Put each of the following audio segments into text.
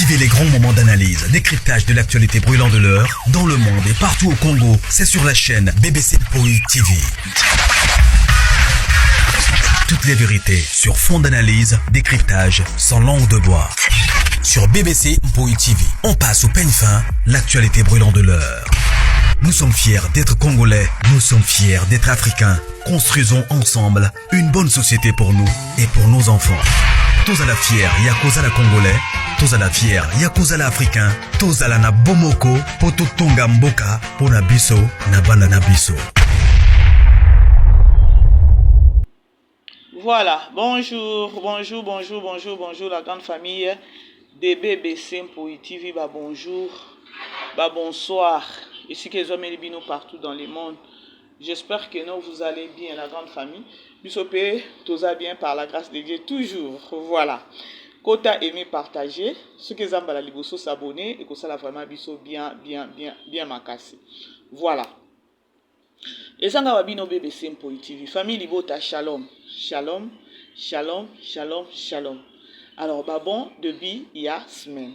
Vivez les grands moments d'analyse, décryptage de l'actualité brûlante de l'heure, dans le monde et partout au Congo. C'est sur la chaîne BBC Poi TV. Toutes les vérités sur fond d'analyse, décryptage, sans langue de bois. Sur BBC Mpoi TV, on passe au peigne fin l'actualité brûlante de l'heure. Nous sommes fiers d'être Congolais, nous sommes fiers d'être Africains. Construisons ensemble une bonne société pour nous et pour nos enfants. Tozala fier ya kozala Congolais, tozala fier ya kozala Africain, tozala na bomoko po totonga mboka pona biso na bana na biso. Voilà, bonjour, bonjour, bonjour, bonjour, bonjour la grande famille de BBC Mpoyi TV, ba bonjour, ba bonsoir. Esika ezwameli bino partout dans le monde. J'espère que non, vous allez bien la grande famille. Biso pe toza bien par la grâce de Dieu toujours. Voilà. Kota aimer partager, soki eza mbala liboso s'abonner ekosala vraiment biso bien bien bien bien makasi. Voilà. Eza nga wa bino BBC Mpoyi TV. Famille Libota shalom. Shalom, shalom, shalom, shalom. Alors ba bon debut ya semaine.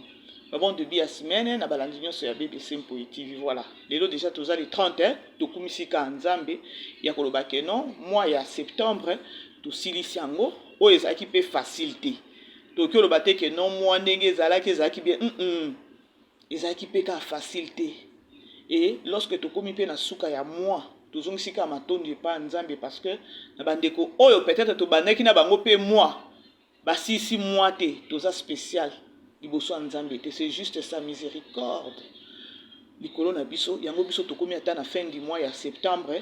Ba bon debut ya semaine na balandi nyonso ya BBC Mpoyi TV. Voilà. Lelo déjà toza le 30 hein, tokumisi ka Nzambe ya koloba ke non mois ya septembre tosilisi yango oyo ezalaki pe facile te. Tokoki oloba te ke non mois ndenge ezalaki ezalaki bien. Mm -mm. Ezalaki pe kaka facile te et lorsque tokomi pe na suka ya mois tozongisi kaka matondi epa Nzambe parce que na ba ndeko oyo peut-etre tobandaki na bango pe mois basilisi mois te toza special liboso ya Nzambe te c'est juste sa misericorde likolo na biso yango biso tokomi ata na fin du mois ya septembre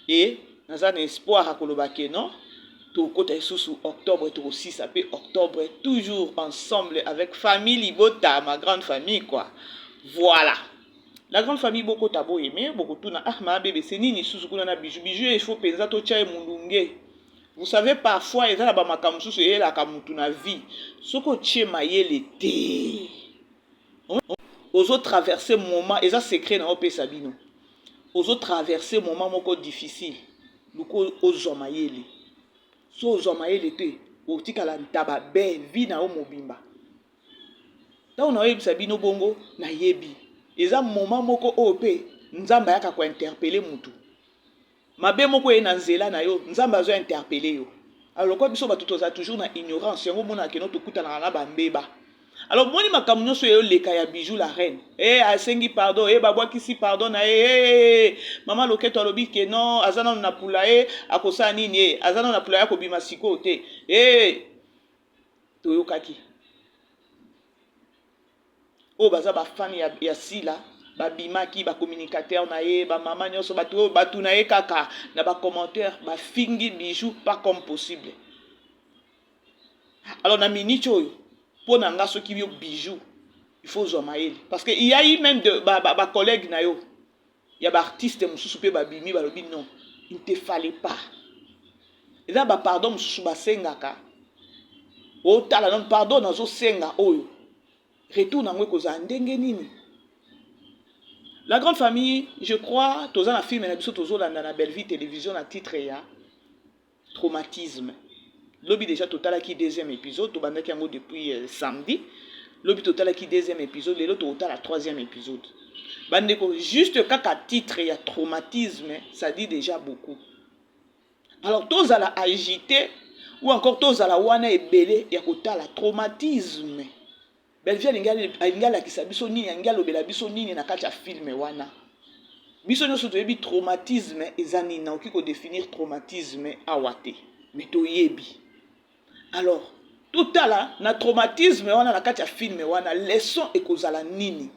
et naza na espoir ya koloba ke non Tokota lisusu octobre tokosisa pe octobre toujours ensemble avec famille libota ma grande famille quoi voilà la grande famille bokota bo aimer bokotuna ah ma BBC nini lisusu kuna na bijou bijou il faut penza totia ye mulunge vous savez parfois eza na ba makambo mosusu eyelaka mutu na vie soki otie mayele te ozo traverser moment eza secret na opesa bino ozo traverser moment moko difficile Luka ozwa mayele. Soki ozwa mayele te, otikala ntaba be vie na yo mobimba. Tango naoyebisa bino bongo, nayebi. Eza moment moko oyo pe Nzambe ayaka ko interpeller mutu. Mabe moko eye na nzela na yo, Nzambe azo interpeller yo. Alors lokola biso batu tozala toujours na ignorance, yango omonaka que non tokutanaka na ba mbeba. Alors boni makambo nyonso eyo leka ya Bijou la reine eh asengi pardon eh babwakisi pardon na ye eh mama loketo alobi ke non aza nanu na poulailler akosala nini eh aza nanu na poulailler akobima sikoyo te eh toyokaki oyo baza ba fan ya, ya Sila babimaki ba communicateur na ye ba mama nyonso bato oyo bato na ye kaka na ba commentaire bafingi Bijou pas comme possible. Alors na minute oyo po na nga soki yo bijou il faut ozwa mayele parce que il y a eu même de ba, ba, ba collègues na yo ya ba artistes mosusu pe babimi balobi non il ne te fallait pas eza ba pardon mosusu basengaka otala nanu pardon nazosenga oyo retour na yango ekozala ndenge nini la grande famille je crois toza na film na biso tozolanda na Bellevue télévision na titre ya Traumatisme. Lobi dejà totalaki deuxième episode, tobandaki yango depuis euh, samedi. Lobi totalaki deuxième episode, lelo tokotala troisième episode. Bandeko, juste kaka titre ya traumatisme, ça dit déjà beaucoup. Alors tozala agité ou encore tozala wana ebele ya kotala traumatisme. Bellevue alingi alingi alakisa biso nini, alingi alobela biso nini na kati ya film wana. Biso nyonso toyebi traumatisme eza nini, nakoki ko definir traumatisme awa te, mais toyebi. Alors, totala na traumatisme wana na kati ya film wana leçon ekozala nini?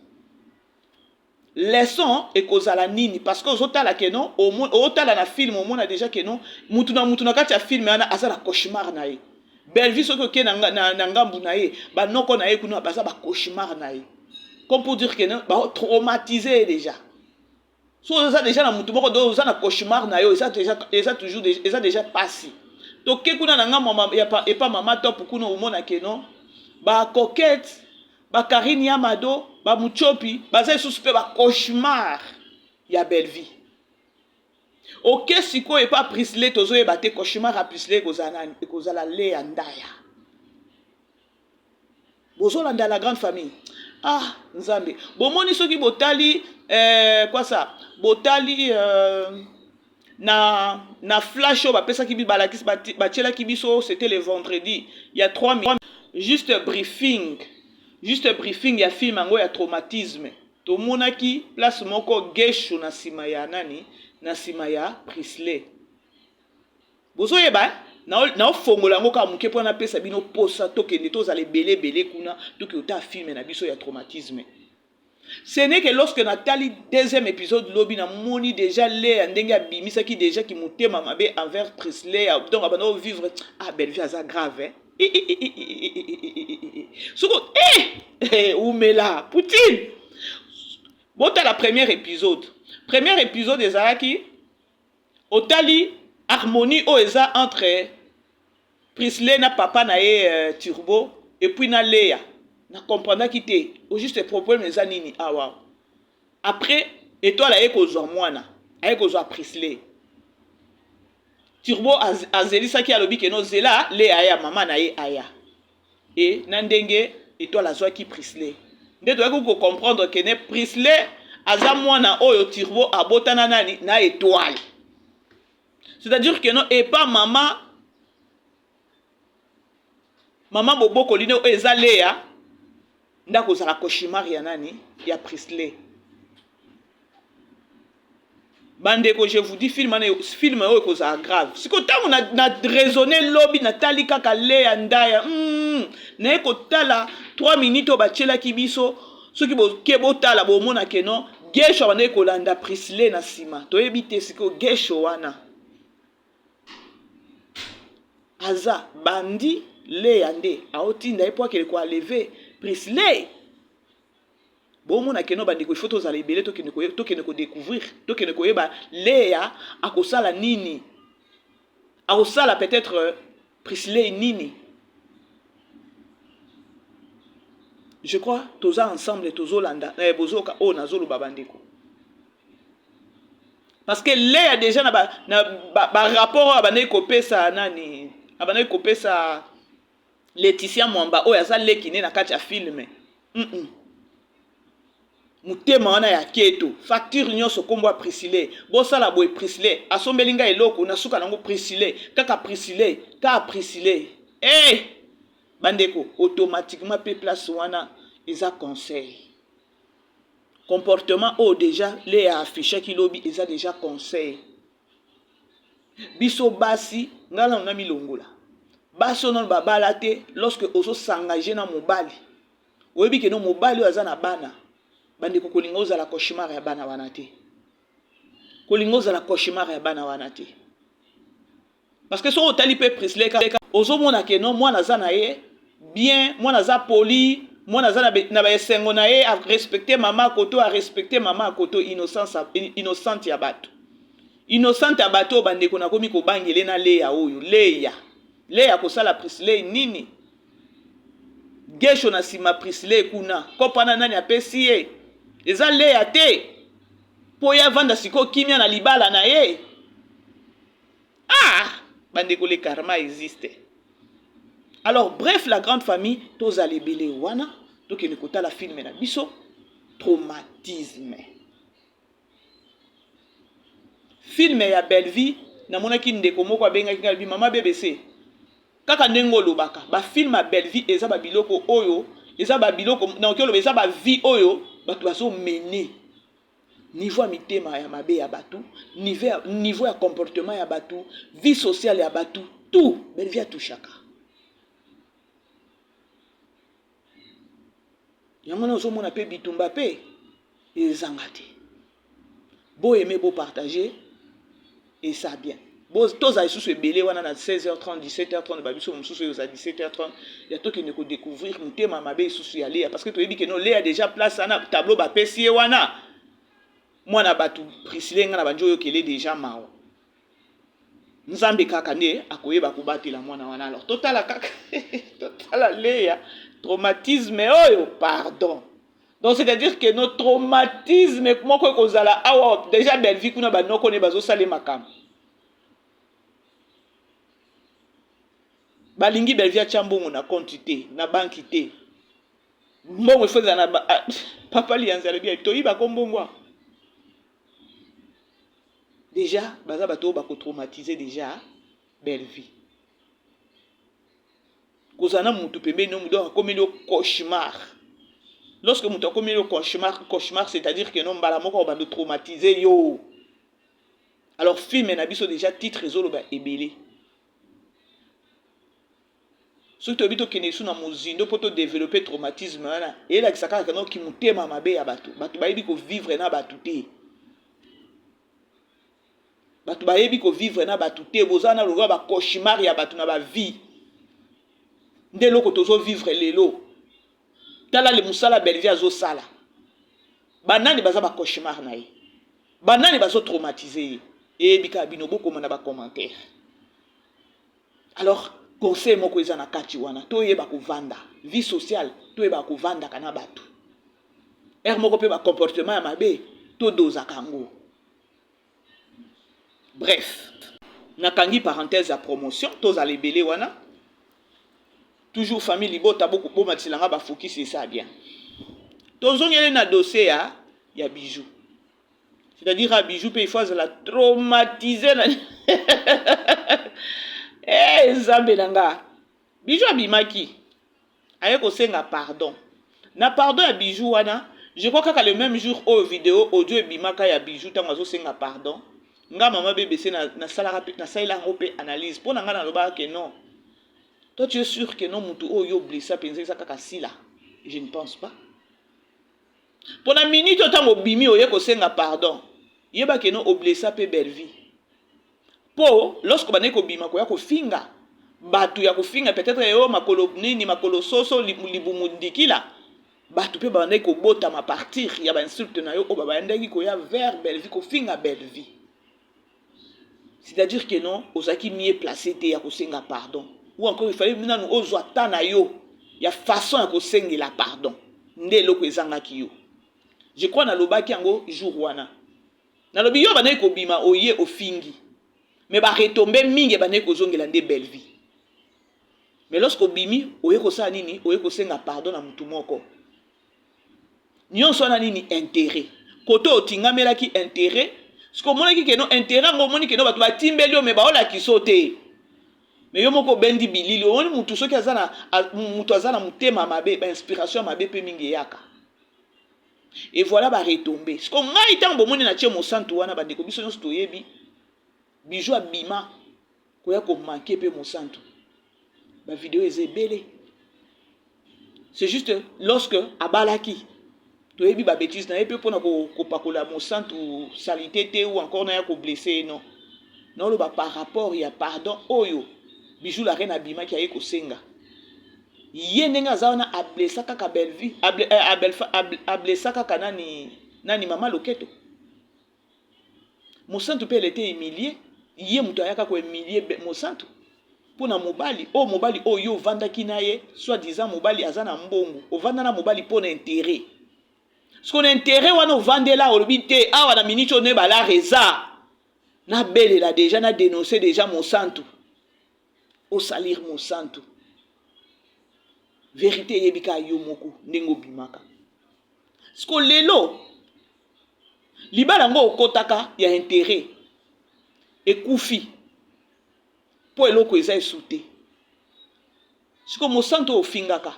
Leçon ekozala nini parce que ozotala que non otala na film omona dejà que non mutu na mutu na kati ya film wana aza na cauchemar na ye Bellevue soki oke na, na, na ngambu na ye banoko na ye kuna baza ba cauchemar na ye comme pour dire que non ba traumatiser ye dejà so oza dejà na mutu moko do oza na cauchemar na yo eza dejà eza toujours eza dejà pasi toke kuna na ngambo ya epa mama top kuna omona que non ba coquette Ba Carine ya Mado, ba Mutshopi baza lisusu pe ba cauchemar ya Bellevue. Oke sikoyo epa Prisley tozoyeba te cauchemar ya Prisley ekozala nani? Ekozala Lea Ndaya. Bozolanda la grande famille. Ah Nzambe, bomoni soki botali eh, quoi ça? Botali euh, na na flash oyo bapesaki bi balakisi batielaki biso, c'était le vendredi ya 3 minutes, juste briefing, juste briefing ya film yango ya traumatisme. Tomonaki place moko Gesho na nsima ya nani, na nsima ya Prisley. Bozoyeba eh? Naofongola yango kaka moke mpo napesa bino posa tokende tozala ebele ebele kuna toke otala filme na biso ya traumatisme. Ce n'est que lorsque natali deuxième épisode lobi, namoni déjà Lea ndenge abimisaki déjà kimotema mabe envers Prisley, donc abanda vivre. Ah, Bellevue aza grave, eh? Soko eh, umela Poutine. Botala premier épisode. Premier épisode ezalaki, otali harmonie oyo eza entre Prisley na papa na ye Turbo et puis na Lea. Na comprendaki te au juste problème eza nini awa. Après Étoile aye kozwa mwana, aye kozwa Prisley, Turbo azelisaki, alobi ke no, zela Lea aya, mama na ye aya. E na ndenge Étoile azwaki Prisley, nde toyaki kocomprendre ke ne Prisley aza mwana oyo Turbo abotana nani na Étoile, c'est-à-dire que non, epa mama bobokoli ne oyo eza Lea nde akozala cauchemar ya nani, ya Prisley. Bandeko, je vous dis, film wana, film oyo ekozala grave. Sikoyo ntango na raisonne lobi, natali kaka Lea Ndaya, naye kotala 3 minutes oyo batielaki biso. Soki boke botala, bomona ke non, Gesho abandaki kolanda Prisle na nsima. Toyebi te sikoyo Gesho wana aza bandi Lea nde aotinda ye mpo akende koenlever Prisle. Bomona ke non, bandeko, ifo tozala ebele, tokende kodécouvrir, tokende koyeba Lea akosala nini, akosala peut-être Prisley nini. Je crois toza ensemble, tozolanda, eh, bozoyoka oyo nazoloba, bandeko, parce que Lea déjà na barapport oyo abandaki kopesa nani, abandaki kopesa Laetitia Mwamba oyo aza leki ne na kati ya film. Motema wana ya keto, facture nyonso nkombo ya Priscille. Bosala boye, Priscille asombeli ngai eloko na suka nango Priscille, kaka Priscille, kaka Priscille. E hey! Bandeko, automatiquement mpe place wana eza conseil. Comportement oyo déjà Lea affichaki lobi eza déjà conseil. Biso basi, ngai nano na milongola, basi oyo nano babala te, lorsque ozosengage na mobali, oyebi ke no mobali oyo aza na bana. Bandeko, kolinga ozala cauchemar ya bana wana te, kolinga ozala cauchemar ya bana wana te, parce que soki otali mpe Prisle, ozomona ke no, mwana aza na ye bien, mwana aza poli, mwana aza na baesengo na ye, arespecte mama koto, arespecte mama koto. Innocente ya bato, innocente ya bato oyo, bandeko, nakomi kobangele na Leya oyo. Leya, Leya kosala Prisle nini? Gesho na nsima Prisle kuna, kopo wana nani apesi ye? Eza Leya te mpo ye avanda sikoyo kimia na libala na ye. Ah bandeko, le karma existe. Alors bref, la grande famille, tozala ebele wana, tokende kotala film na biso traumatisme, film ya Bellevie. Namonaki ndeko moko abengaki ngai, alobi: "Mama BBC, kaka ndenge olobaka, bafilm ya Bellevie eza babiloko oyo, eza babiloko nakoki oloba, eza bavie oyo bato bazomene, niveau ya mitema ya mabe ya bato, niveau ya comportement ya bato, vie sociale ya bato, tout Bellevie atouchaka yango." Wana ozomona mpe bitumba mpe ezanga te. Boaime, bopartage, esa bien. Tozala lisusu ebele wana na 16h30, 17h30. Babiso mosusu oyo eza 17h30 ya, tokende kodécouvrir motema mabe lisusu ya Lea, parce que toyebi ke no, Lea déjà place wana, tableau bapesi ye wana, mwana bato Priscille, nga na bandi oyokele déjà mawa. Nzambe kaka nde akoyeba kobatela mwana wana. Alors totala kaka, totala Leya, traumatisme oyo, pardon. Donc c'est-à-dire que no, traumatisme moko ekozala awa. Déjà Bellevie kuna, banoko ne bazosala makambo, balingi Bellevie atya mbongo na compte te, na banki te. Mbongo ifo ezala na ah, papa liyanzi alobi toyibako mbongo awa deja. Baza bato oyo bakotraumatize deja belle vie. Kozala na mutu pembeni no, donc akomeli yo cauchemar. Lorsque moto akomeli yo cauchemar, cauchemar, c'est-à-dire que no mbala moko obanda traumatize yo. Alors film na biso déjà, titre ezoloba ebele. Soki toyebi, tokende lisusu na mozindo mpo todévelopper traumatisme wana. Eyelakisa kaka noki motema mabe ya bato. Bato bayebi kovivre na bato te, bato bayebi kovivre na bato te. Boza na lokola bacauchemar ya bato na bavie. Nde eloko tozovivre lelo. Tala le mosala Bellevie azosala. Banani baza bacauchemar na ye? Banani bazotraumatize ye? Eyebi kaka bino, bokoma na bacommentaire. Alors conseil moko eza na kati wana: toyeba kovanda, vie sociale, toyeba kovandaka na bato. Ere moko mpe bacomportement ya mabe, todozaka yango. Bref, nakangi parenthèse ya promotion. Tozala ebele wana, toujours famille libota. Bomatisela bafokisi, esa bien. Tozongeli na dossier ya Bijou, c'est-à-dire ya Bijou mpe il faut azala traumatisé na eh, Nzambe na nga. Bijou abimaki, aye kosenga pardon. Na pardon ya Bijou wana, je crois kaka le même jour oyo video audio ebimaka ya Bijou, ntango azosenga pardon, nga mama BBC nasalela yango mpe analyse. Mpo na nga, nalobaka ke non, toi, tu es sûr que non, mutu oyo oblessa mpenza eza kaka Sila? Je ne pense pas. Mpo na minute oyo, ntango obimi, oye kosenga pardon, yeba ke non, oblessa mpe Bellevie. Mpo lorsque bandaki kobima koya kofinga bato, ya kofinga peut-être yo makolo nini, makolo soso, libumu ndikila, bato mpe babandaki kobotama partir ya bainsulte na yo oyo babandaki koya vers Bellevie, kofinga Bellevie. C'est-à-dire que non, ozalaki mieux placé te ya kosenga pardon, ou encore il fallait nanu ozwa temps na yo ya façon ya kosengela pardon. Nde eloko ezangaki yo, je crois nalobaki yango jour wana. Nalobi yo bandaki kobima, oye ofingi, mais baretombées mingi ebandaki kozongela nde Bellevie. Mais lorsque obimi, oye kosala nini? Oye kosenga pardon na mutu moko. Nyonso wana nini? Intérêt. Kote otingamelaki intérêt, soki omonaki ke non, intérêt yango, omoni ke non, bato batimbeli yo, mais baolakisa yo te. Mais yo moko obendi bilili. Omoni mutu, soki aza na mutu, aza na motema mabe, bainspiration ya mabe mpe mingi eyaka. Et voilà baretombées. Siko ngai, ntango bomoni na tie Mosantu wana, bandeko, biso nyonso toyebi Bijou abima koya komanquer mpe Mosantu. Bavideo eza ebele. C'est juste lorsque abalaki, toyebi babêtises na ye mpe mpona kopakola Mosantu saleté te, ou encore naya koblesser ye. Non, naoloba par rapport ya pardon oyo Bijou la reine abimaki, aye kosenga. Ye ndenge aza wana, ablessa kaka Bellevie, ablessa kaka nani nani, mama Loketo. Mosantu mpe, elle était humiliée. Ye moto ayaka kohumilie Mosantu mpo na mobali oyo, mobali oyo yo ovandaki na ye, soit disant mobali aza na mbongo. Ovanda na mobali mpo na intérêt. Soki na intérêt wana ovandela, olobi te awa na miniti oyo noyeba eza nabelela déjà, na dénonce déjà Mosantu, osalir Mosantu. Vérité eyebi kaka yo moko ndenge obimaka. Siko lelo libala yango okotaka ya intérêt ekufi mpo eloko eza esu te. Siko Mosantu oyo ofingaka,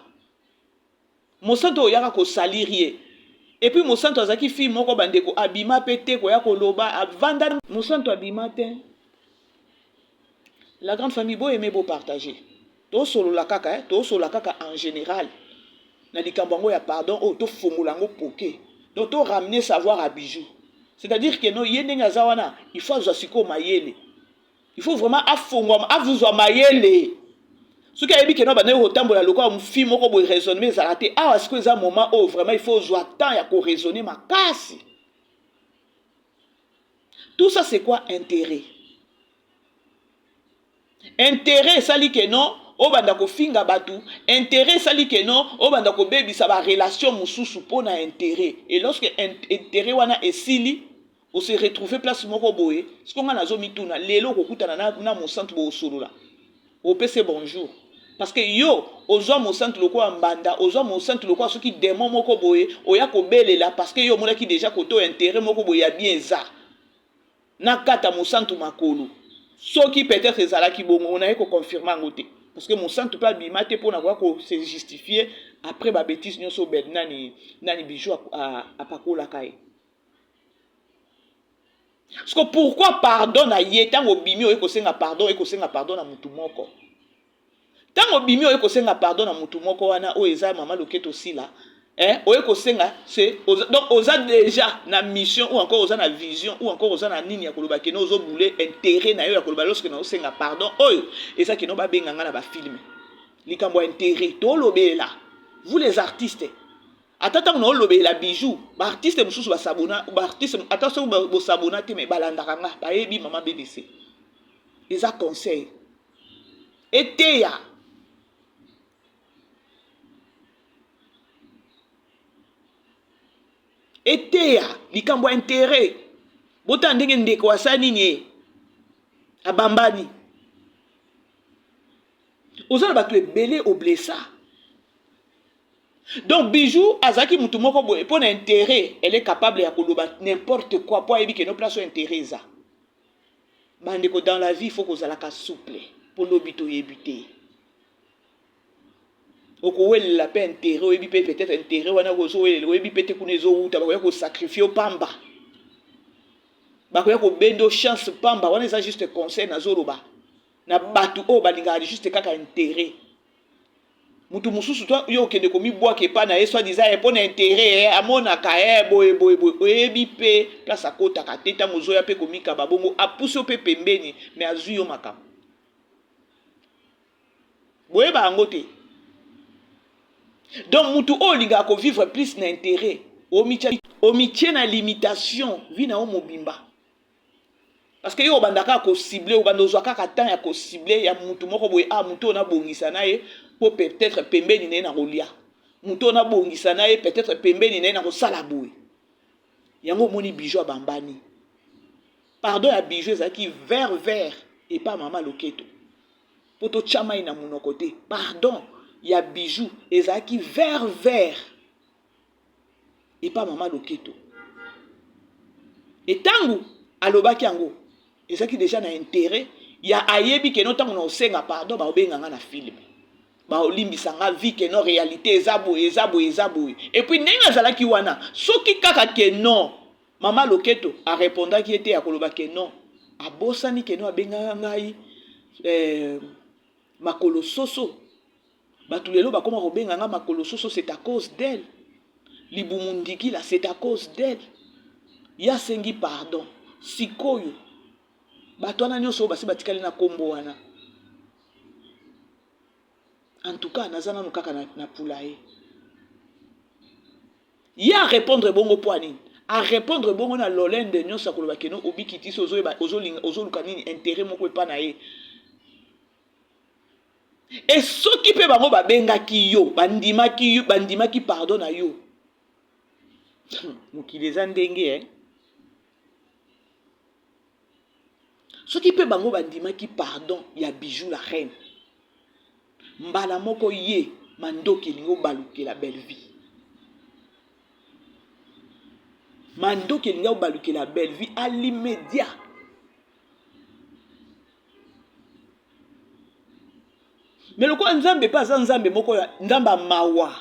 Mosantu oyo oyaka kosalir ye, et puis Mosantu azalaki fille moko, bandeko, abima mpe te koya koloba, avanda. Mosantu abima te. La grande famille, boyeme, bopartage. Tosolola kaka, eh? Tosolola kaka en général na likambo yango ya pardon oyo. Tofongola yango poke, donc toramener savoir à Bijou. C'est-à-dire que no, ye ndenge aza wana, il faut azwa sikoyo mayele. Il faut vraiment afongwama, avuzwa mayele. Soki ayebi ke no, bandeki kotambola lokola mofi moko boye, raisonnement ezala te. Awa sikoyo eza moment oyo vraiment il faut ozwa temps ya koraisonner makasi. Tout ça, c'est quoi? Intérêt. Intérêt esali ke non, obanda kofinga bato. Intérêt esali ke non, obanda kobebisa barelation mosusu mpo na intérêt. Et lorsque intérêt wana esili, ose retrouve place moko boye. Siko ngai nazomituna: lelo okokutana na Mosantu, boosolola, opese bonjour? Parce que yo ozwa Mosantu lokola mbanda, ozwa Mosantu lokola soki demon moko boye, oya kobelela parce que yo omonaki dejà kote oyo interet moko boye ya bien eza. Nakata Mosantu makolo. Soki peut-être ezalaki bongo, onaye ko confirmer yango te. Parce que Mosantu pe abima te pona koya ko se justifier après ba betises nionso oyo nani nani Bijoux apakolaka ye. Siko pourquoi pardon na ye tango obimi oye kosenga pardon oye kosenga pardon na mutu moko tango obimi oye kosenga pardon na mutu moko wana oyo eza mama loketo sila eh, oye kosenga c'est oza, donc oza déjà na mission ou encore oza na vision ou encore oza na nini ya koloba keno ozo boule intérêt na yo ya koloba lorsque na osenga pardon oyo eza keno babenga nga na ba film likambo ya intérêt tolobela vous les artistes Ata tango nao lobela bijoux ba artiste mususu ba s'abonna ba artiste ata soki bo s'abonna te mais balandaka nga bayebi maman BBC eza conseil eteya. Eteya likambo ya interet botala ndenge ndeko asali nini ye abambani oza na bato ebele oblesa Donc Bijoux azalaki mutu moko boye pona interet elle est capable ya koloba n'importe quoi po ayebi que no place oyo interet eza. Ba ndeko dans la vie il faut kozalaka souple po lobi toyebi te. Okowelela pe interet oyebi pe peut-être interet wana ozowelela oyebi pe te kuna ezowuta bakoya ko sacrifier yo pamba. Bakoya kobenda yo chance pamba wana eza juste conseil nazoloba na batu oyo balingaka juste kaka interet. Mutu mususu toi yo okende komibwaka epa na ye soit disant eh, pona interet eh, amonaka eh, boye boye boye oyebi pe place akotaka te ntango ozoya pe komikaba bongo apusi yo pe pembeni mais azwi yo makambo boyeba yango te donc mutu oyo olingaka kovivre plus na interet omitie na limitation vie na yo mobimba. Parce que yo obanda kaka ko cibler, obanda ozwa kaka temps ya ko cibler ya mutu moko boye, ah mutu oyo nabongisa na ye po peut-être pembeni na ye nakolia. Mutu oyo nabongisa na ye peut-être pembeni na ye nakosala boye. Yango omoni Bijou abambani. Pardon ya Bijou ezalaki vert vert epa mama Loketo. Po totia mayi na munoko te. Pardon ya Bijou ezalaki vert vert. Epa mama loketo et tangu alobaki yango ezalaki dejà na interet ya ayebi ke no tangu na osenga pardon baobenga nga na film baolimbisa nga vie ke no realite eza boye eza boye eza boye et puis ndenge azalaki wana soki kaka ke non mama loketo a repondaki ye te ya koloba ke non abosani ke no abengaka ngai eh, makolo soso Batu lelo bakoma kobenga nga makolo soso c'est à cause d'elle. Libumu ndikila c'est à cause d'elle. Ye asengi pardon. Sikoyo bato wana nyonso oyo basi batikali na kombo wana. En tout cas naza nanu kaka na, na poulailler. Ye a repondre bongo poa nini? A repondre bongo na lolende nyonso ya koloba keno obikitisi ozoyeba ozolinga ozoluka nini interet moko epa na ye. Et soki pe bango babengaki yo, bandimaki yo, bandimaki pardon na yo. Mokili eza ndenge eh. Soki pe bango bandimaki pardon ya Bijou la reine, mbala moko ye mandoki elingi obalukela Bellevue. Mandoki elingi obalukela Bellevue à l'immédiat. Mais lokola Nzambe pe aza Nzambe moko ya Nzambe ya mawa.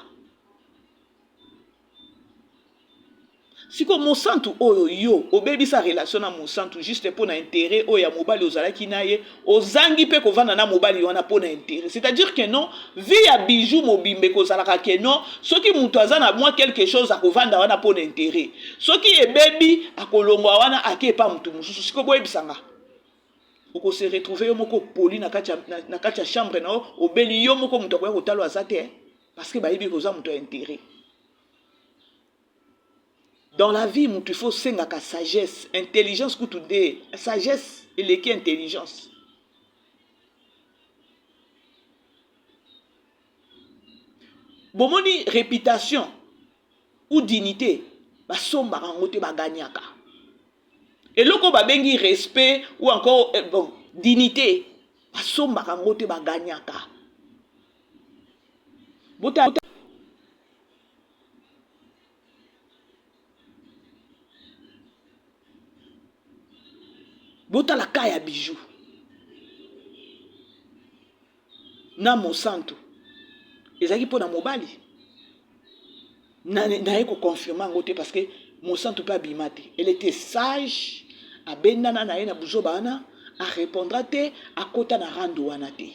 Siko mosantu oyo yo obebisa relation na mosantu juste mpo na interet oyo ya mobali ozalaki na ye ozangi mpe kovanda na mobali wana mpo na interet c'est-à-dire que non vie ya bijou mobimba ekozalaka que non soki moto aza na mwa quelque chose akovanda wana mpo na interet soki ebebi akolongwa wana ake epa moto mosusu siko boyebisa nga oko se retrouver yo moko poli na kati ya, na, na kati ya chambre na yo obeli yo moko moto akoya kotala aza te parce que bayebi koza moto ya interet dans la vie moto il faut osengaka sagesse intelligence kutu nde sagesse eleki intelligence bomoni réputation ou dignité basombaka yango te baganyaka Eloko oyo babengi respect ou encore eh, bon, dignité basombaka yango te, bagagnaka. Bota Botala cas ya Bijou na Mosantu ezalaki mpo na mobali naye ko confirmer yango te parce que Mosantu mpe abima te, elle était sage, abendana na ye na buzoba wana, a repondra te, akota na rando wana te.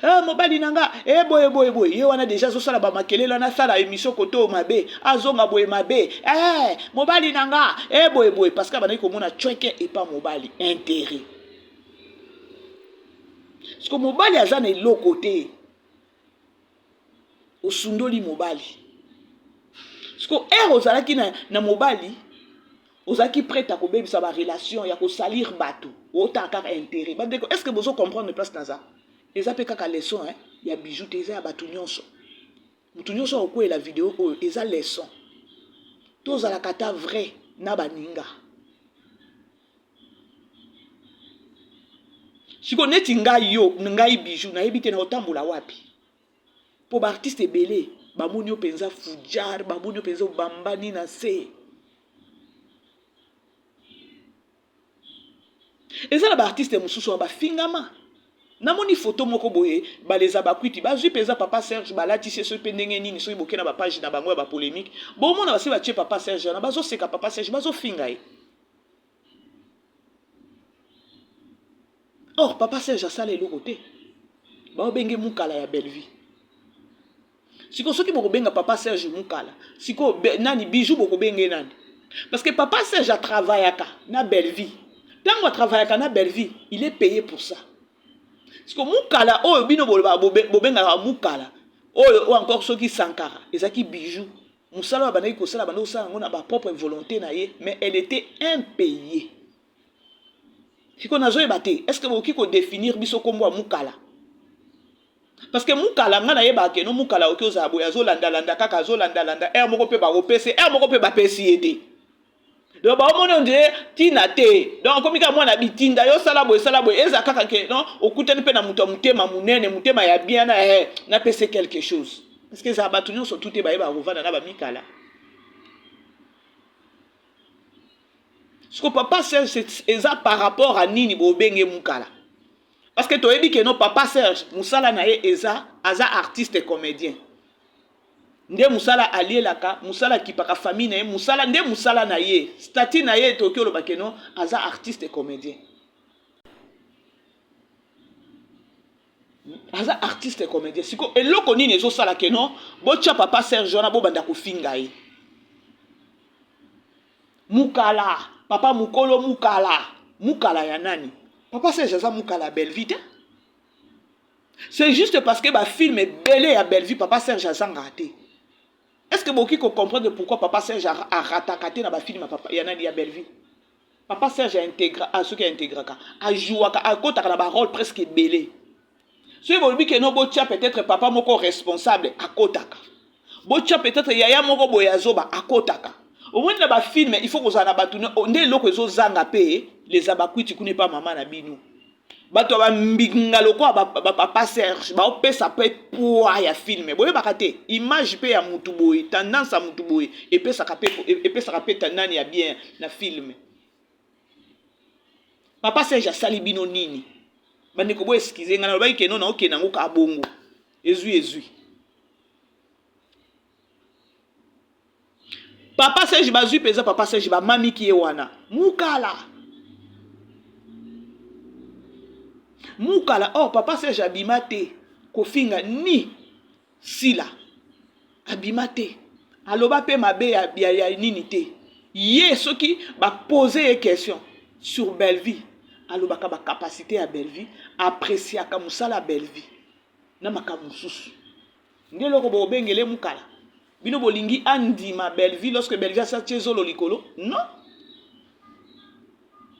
Eh, mobali na nga eh, boye boye boye, ye wana deja azosala bamakelele wana, asala émission kote oyo mabe, azonga boye mabe, eh, mobali na nga eh, boye boye, parce que abandaki komona cweke epa mobali intérêt. Siko mobali aza na eloko te, osundoli mobali. Siko heure ozalaki na mobali, ozalaki prête ya kobebisa ba relation, ya kosalir bato, otala kaka intérêt. Bandeko, est ce que bozo comprendre place naza? Eza mpe kaka leçon, hein, ya Bijou te, eza ya bato nyonso. Moto nyonso akokweyela video oyo, eza leçon. Tozalaka ata vrai na baninga. Siko neti ngai yo, ngai Bijou, nayebi te na otambola wapi. Po ba artiste ebele bamoni yo mpenza fujar, bamoni yo mpenza obambani na se. Eza na ba artiste mosusu wana bafingama. Namoni photo moko boye, baleza bakwiti bazwi mpenza papa Serge, balatisi ye soki mpe ndenge nini, soki boke na ba page na bango ya ba polemique, bomona basi batie papa Serge wana, bazoseka papa Serge, bazofinga ye. Or papa Serge asala eloko te, baobenge mukala ya Bellevue. Siko soki bokobenga papa Serge mukala, siko nani Bijou bokobenge nani? Parce que papa Serge a travaillaka na Bellevue. Tango a travaillaka na Bellevue, il est payé pour ça. Siko mukala oyo bino boloba bobengaka mukala oyo oyo encore soki Sankara ezaki Bijou. Musala oyo abandaki kosala, abandaki kosala yango na ba propre volonté na ye, mais elle était impayée. Siko nazoyeba te, est-ce que bokoki ko définir biso kombo ya mukala? Parce que mukala nga nayebaka ke no mukala oki ozala boye, azolandalanda kaka, azolandalanda, heure moko mpe bakopesa, heure moko mpe bapesi ye te. Donc baomoni on dirait tina te. Donc akomi kaka mwana bitinda, yo sala boye, sala boye, eza kaka ke non, okutani mpe na moto ya motema monene, motema ya bien na napesi quelque chose. Parce que ezala bato nyonso tu te bayebaka kovanda na bamikala. Siko papa Serge eza par rapport à nini bobenge mukala? Parce que toyebi ke no papa Serge musala na ye eza aza artiste comédien. Nde musala alielaka, musala akipaka famille na ye, musala nde musala na ye, statut na ye toki oloba ke no aza artiste comédien. Aza artiste comédien. Siko eloko nini ezosala ke no botia papa Serge wana bobanda kofinga ye. Mukala, papa mukolo mukala, mukala ya nani? Papa Serge aza mukala ya Bellevue te. C'est juste parce que ba film ebele ya Bellevue papa Serge azangaka te. Est-ce que boki ko comprendre pourquoi papa Serge arataka te na ba film ya papa ya nani ya Bellevue? Papa Serge a integra, a soki a integraka, a jouaka, akotaka na ba rôle presque ebele. Soki bolobi ke no botia peut-être papa moko responsable akotaka. Botia peut-être yaya moko boye azoba akotaka. Omoni na ba film il faut kozala na bato nde eloko ezozanga pe les abakwiti kuna epa mama na bino. Bato ya bambinga lokola ba papa Serge baopesa pe poids ya film. Boyebaka te image pe ya mutu boye, tendance ya mutu boye epesaka pe, epesaka pe nani ya bien na film. Papa Serge asali bino nini? Bandeko bo excuse nga nalobaki ke non naokende yango kaka bongo. Ezwi ezwi. Papa Serge bazwi mpenza papa Serge bamamiki ye wana. Mukala. Mukala, oh papa Serge abima te kofinga ni Sila. Abima te. Aloba pe mabe ya, ya, ya nini te. Ye soki ba poser ye question sur Bellevue, alobaka ba capacité ya Bellevue, appréciaka mosala ya Bellevue na makambo mosusu. Nde eloko bobengele mukala. Bino bolingi andima Bellevue lorsque Bellevue asatie zolo likolo? Non.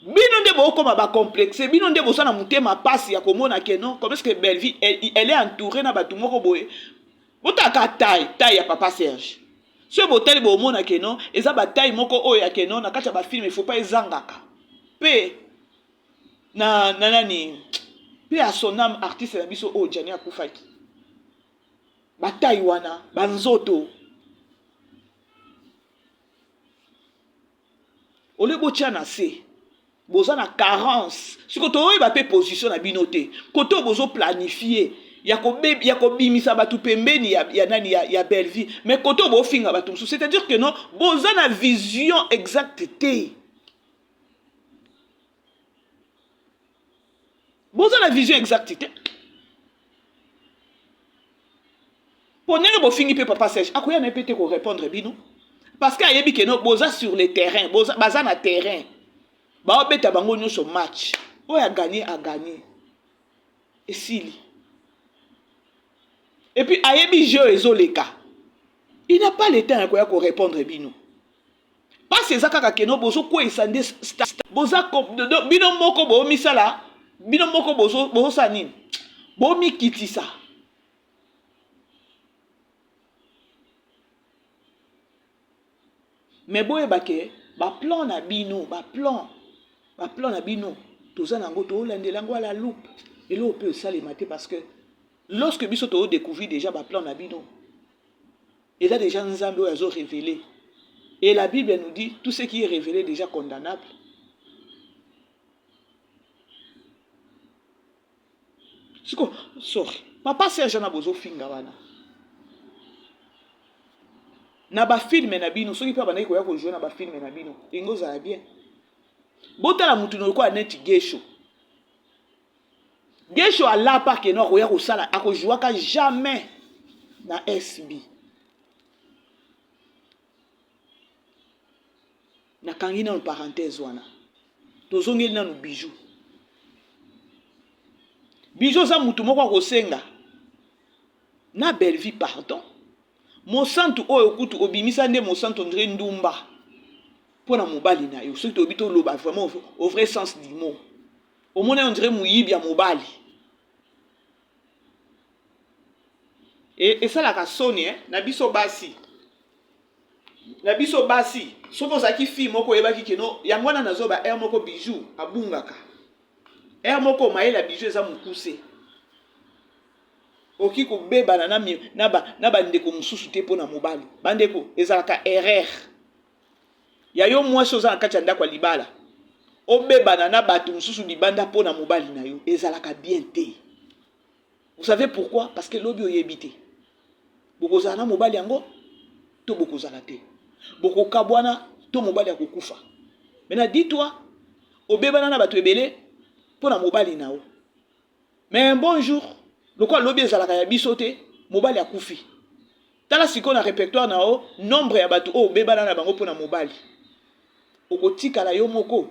Bino nde bokoma ba complexe, bino nde boza na motema pasi ya komona ke non, comme est-ce que Bellevue elle, elle est entourée na bato moko boye. Botaka taille, taille ya papa Serge. Soki botali bomona ke non, eza ba taille moko oyo ya ke non na kati ya ba film il faut pas ezangaka. Pe na na nani pe à son âme artiste na biso oyo Gianni akufaki. Bataille wana, banzoto. Ole botia na se. Boza na carence. Siko toyeba pe position na bino te. Koto bozo planifier ya ya kobimisa bato pembeni ya, ya nani ya, ya Bellevue. Mais koto bofinga bato mosusu. C'est-à-dire que non, boza na vision exacte te. Boza na vision exacte te. Po ndenge bofingi pe papa Serge akoya na ye pe te ko répondre bino parce que ayebi que no boza sur le terrain, boza baza na terrain. Baobeta bango nyonso match. Oyo a gagner a gagner. Esili. Et puis ayebi jeu ezoleka. Il n'a pas le temps ya koya ko répondre bino. Pasi eza kaka keno bozo kweyisa nde boza bino moko bomisala bino moko bozo bozosala nini bomikitisa mais boyeba ke ba plan na bino ba plan ba plan na bino toza na yango tolandela yango à la loupe eloko mpe esalema te parce que lorsque biso to découvrir déjà ba plan na bino Eza dejà nzambe oyo azo revele et la bible nous dit tout ce qui est revele dejà condamnable. Siko sorry papa Serge na bozo finga wana na ba filme na bino soki pe abandaki koya ko jouer na ba filme na bino elingi ozala bien. Botala mutu lokola neti Gesho. Guesho alapa que no akoya kosala ako jouaka jamais na SB. Nakangi nanu parenthèse wana. Tozongeli nanu bijou. Bijou oza mutu moko akosenga na Bellevue pardon. Mosantu oyo kutu obimisa nde mosantu ondire ndumba mpo na mobali na yo soki toyebi toloba vraiment au vrai sens du mot. Omoni on dirait moyibi ya mobali. E, esalaka soni eh, na biso basi. Na biso basi, soki ozalaki fille moko oyebaki que no, yango wana nazo ba heure moko bijou abungaka. Heure moko mayele ya bijou eza mokuse. Okoki kobebana na, na, ba, na bandeko mosusu te mpo na mobali. Bandeko, ezalaka erreur. Ya yo mwasi oza na kati ya ndako ya libala obebana na batu mosusu libanda po na mobali na yo ezalaka bien te. Vous savez pourquoi? Parce que lobi oyebi te. Bokozala na mobali yango to bokozala te. Bokokabwana to mobali akokufa. Maintenant dis-toi obebana na batu ebele po na mobali na yo. Mais un bon jour lokola lobi ezalaka ya biso te mobali akufi. Tala sikoyo na repertoire na yo nombre ya batu oyo obebana na bango pona mobali. Okotikala yo moko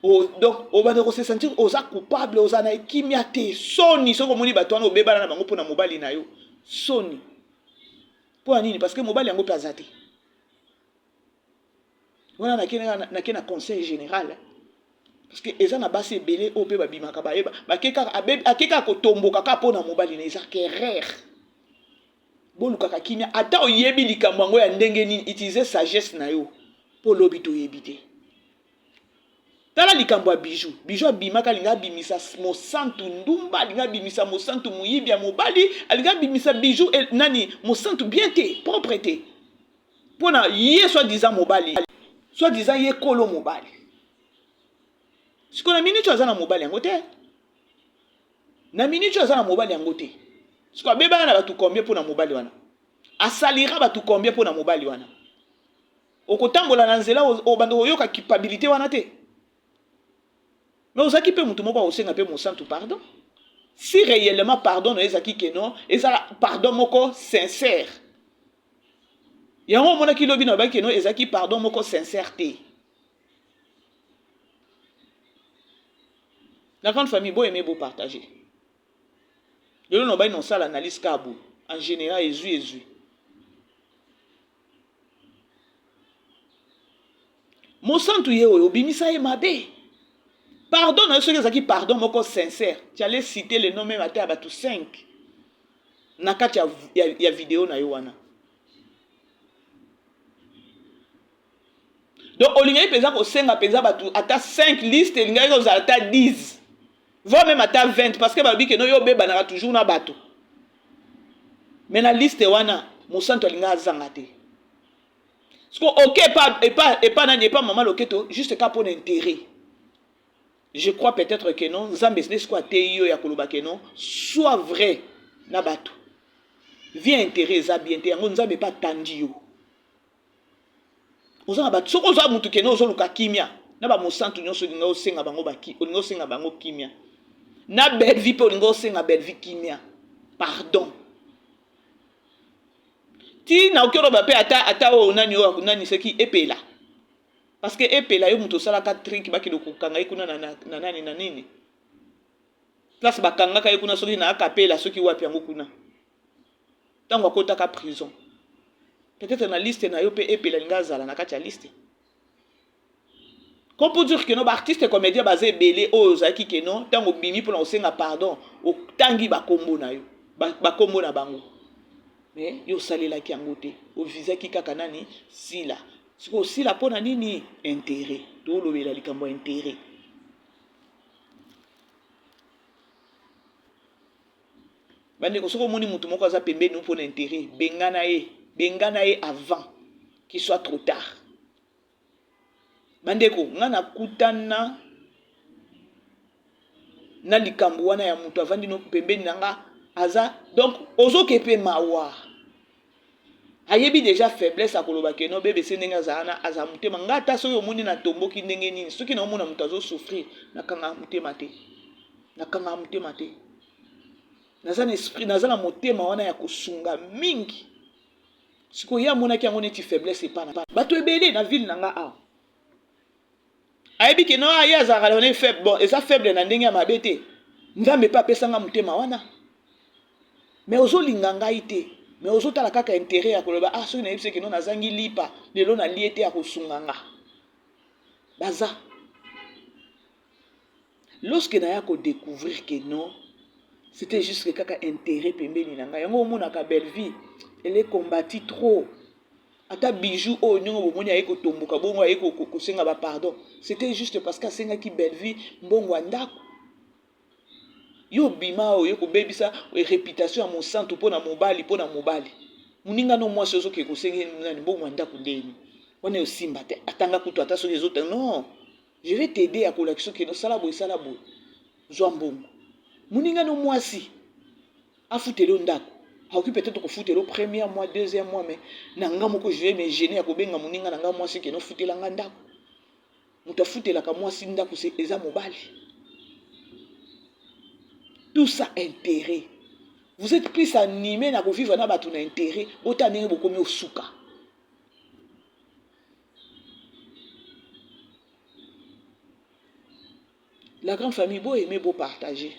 o, donc obanda ko se sentir oza coupable, oza na kimia te. Soni soki omoni batu wana obebana na bango pona mobali na yo. Soni. Pona nini? Parce que mobali yango pe aza te. Wana nake nake na conseil general parce que eza na basi ebele oyo pe babimaka bayeba bake kaka ake kaka kotomboka kaka pona mobali na eza erreur. Bolukaka kimia ata oyebi likambo yango ya ndenge nini, utiliser sagesse na yo po lobi toyebi te. Tala likambo ya Bijou. Bijou abimaka alinga abimisa Mosantu ndumba, alinga abimisa Mosantu moyibi ya mobali, alinga abimisa Bijou eh, nani Mosantu bien te, propre te. Pona ye soit disant mobali, soit disant ye kolo mobali. Sikoyo na minute aza na mobali yango te. Na minute oyo aza na mobali yango te. Sikoyo abebana na batu combien pona mobali wana? Asalira batu combien pona mobali wana? Okotambola na nzela obanda koyoka culpabilité wana te. Mais ozalaki pe mutu moko akosenga pe mosantu pardon. Si réellement pardon na ezalaki que non, ezala pardon moko sincère. Yango omonaki lobi na baki que non ezalaki pardon moko sincère te. La grande famille, bo aimer, bo partager. Lelo na bani osala analyse kabu en général ezui ezui. Mosantu ye oyo obimisa ye mabe. Pardon na yo soki ezalaki pardon moko sincère, tu allais citer le nom même ata ya bato 5 na kati ya, ya, ya video na yo wana. Donc olingaki penza kosenga penza batu ata 5 liste elingaki kozala ata 10 voire meme ata 20 parce que balobi que no yo obebanaka toujours na bato. Mais na liste wana Mosantu alinga azanga te. Siko oke epa epa epa nani epa mama loketo juste ka pona intérêt. Je crois peut-être que non Nzambe nde siko ateyi yo ya koloba que non sois vrai na bato. Vie intérêt eza bien te yango Nzambe pa tandi yo. Oza na bato soki oza mutu kende ozoluka kimia na ba mosantu nyonso olinga osenga bango baki olinga osenga bango kimia na Bellevue mpe olinga osenga Bellevue kimia pardon ti na oki oloba mpe ata ata oyo nani oyo nani soki epela parce que epela yo moto osalaka trick bakende kokanga ye kuna na, na, na nani na nini place bakangaka ye kuna soki na akapela soki wapi yango kuna Tango akotaka prison peut-etre na liste na yo pe Epela alingi azala na kati ya liste. Comme pour dire que non ba artistes comediens baza ebele oyo ozalaki que non tango obimi pona kosenga pardon otangi ba kombo na yo ba kombo na bango mais yo osalelaki yango te ovisaki kaka nani Sila sikoyo Sila pona nini interet tolobela likambo ya interet. Bandeko soki omoni mutu moko aza pembeni no pona interet bengana ye bengana ye avant qu'il soit trop tard. Bandeko nga nakutana na likambo wana ya mutu avandi no pembeni na nga aza donc ozoke pe mawa ayebi deja faiblesse akoloba ke no bbc ndenge azala na azala motema nga ata soki omoni na tomboki ndenge nini soki naomona moto azo souffrir nakangaka motema te nakangaka motema te Naza na esprit, naza na motema wana ya kosunga mingi. Sikoyo ye amonaki yango neti faiblesse epa na bato ebele na ville na nga awa. Ayebi ke no ah, ye azalaka na faible, bon eza faible na ndenge ya mabe te. Nzambe pe apesa nga motema wana. Mais ozolinga ngai te. Mais ozotala kaka intérêt ya koloba ah soki nayebisi ke no nazangi lipa lelo nalie te akosunga nga. Baza Lorsque naya ko decouvrir que non c'etait juste que kaka interet pembeni na ngai yango omonaka Bellevue elle est combattue trop ata bijou oyo ndenge bomoni aye kotomboka bongo aye kosenga ba pardon c'etait juste parce que asengaki Bellevue mbongo ya ndako yo obima oye kobebisa reputation ya mosantu mpo na mobali mpo na mobali moninga no mwasi ozoke kosenge nani mbongo ya ndako ndeni wana esimba te atanga kutu ata soki ezota non Je vais t'aider ya kolakisa okende osala boye sala boye zwa mbongo moninga no mwasi afutela yo ndako akoki peut-être kofutela yo première mois deuxième mois mais na nga moko je vais me gêner ya kobenga moninga na nga mwasi kende ofutela nga ndako moto afutelaka mwasi ndako se eza mobali tout ça intérêt vous êtes plus animé na kovivre na bato na intérêt botala ndenge bokomi osuka La grande famille bo aimer bo partager.